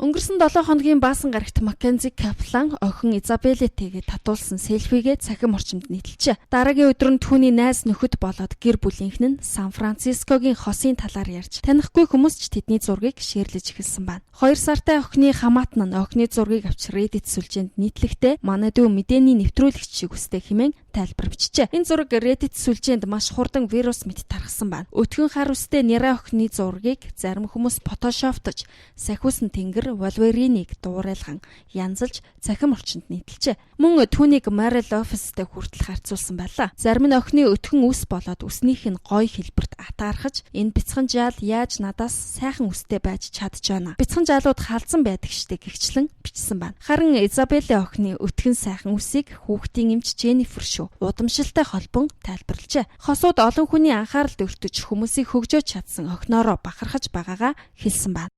Өнгөрсөн 7 хоногийн баасан гарагт Маккензи Каплан охин Изабеллетэйгээ татуулсан селфигээ цахим орчимд нийтэлжээ. Дараагийн өдөр нь түүний найз нөхөд болоод гэр бүлийнх нь Сан Францискогийн хосын талаар ярьж, танихгүй хүмүүс ч тэдний зургийг share лэж эхэлсэн байна. 2 сартай охины хамаатан нь охины зургийг авч Reddit сүлжээнд нийтлэхдээ "Манай дүү мэдээний нэвтрүүлэгч шиг үстэй" хэмээн тайлбар бичжээ. Энэ зураг Reddit сүлжээнд маш хурдан вирус мэт тархсан байна. Өтгөн хар үстэй няраа охины зургийг зарим хүмүүс Photoshop тож, сахиусан тэнгэр, Wolverine-ийг дуурайлган янзалж цахим орчинд нийтэлжээ. Мөн түүнийг Мари Лопестэй хүртэл харьцуулсан байлаа. Зарим нь охины өтгөн үс болоод үснийх нь гоё хэлбэрт атаархаж, "Энэ бяцхан жаал яаж надаас сайхан үстэй байж чадж байна? Бяцхан жаалууд халзан байдаг штэ" гэгчлэн бичсэн байна. Харин Изабелла охины өтгөн сайхан үсийг хүүхдийн эмч Дженнифер шүү удамшилтай холбон тайлбарлажээ. Хосууд олон хүний анхааралд өртөж, хүмүүсийг хөгжөөж чадсан охиноороо бахархаж байгаагаа хэлсэн байна.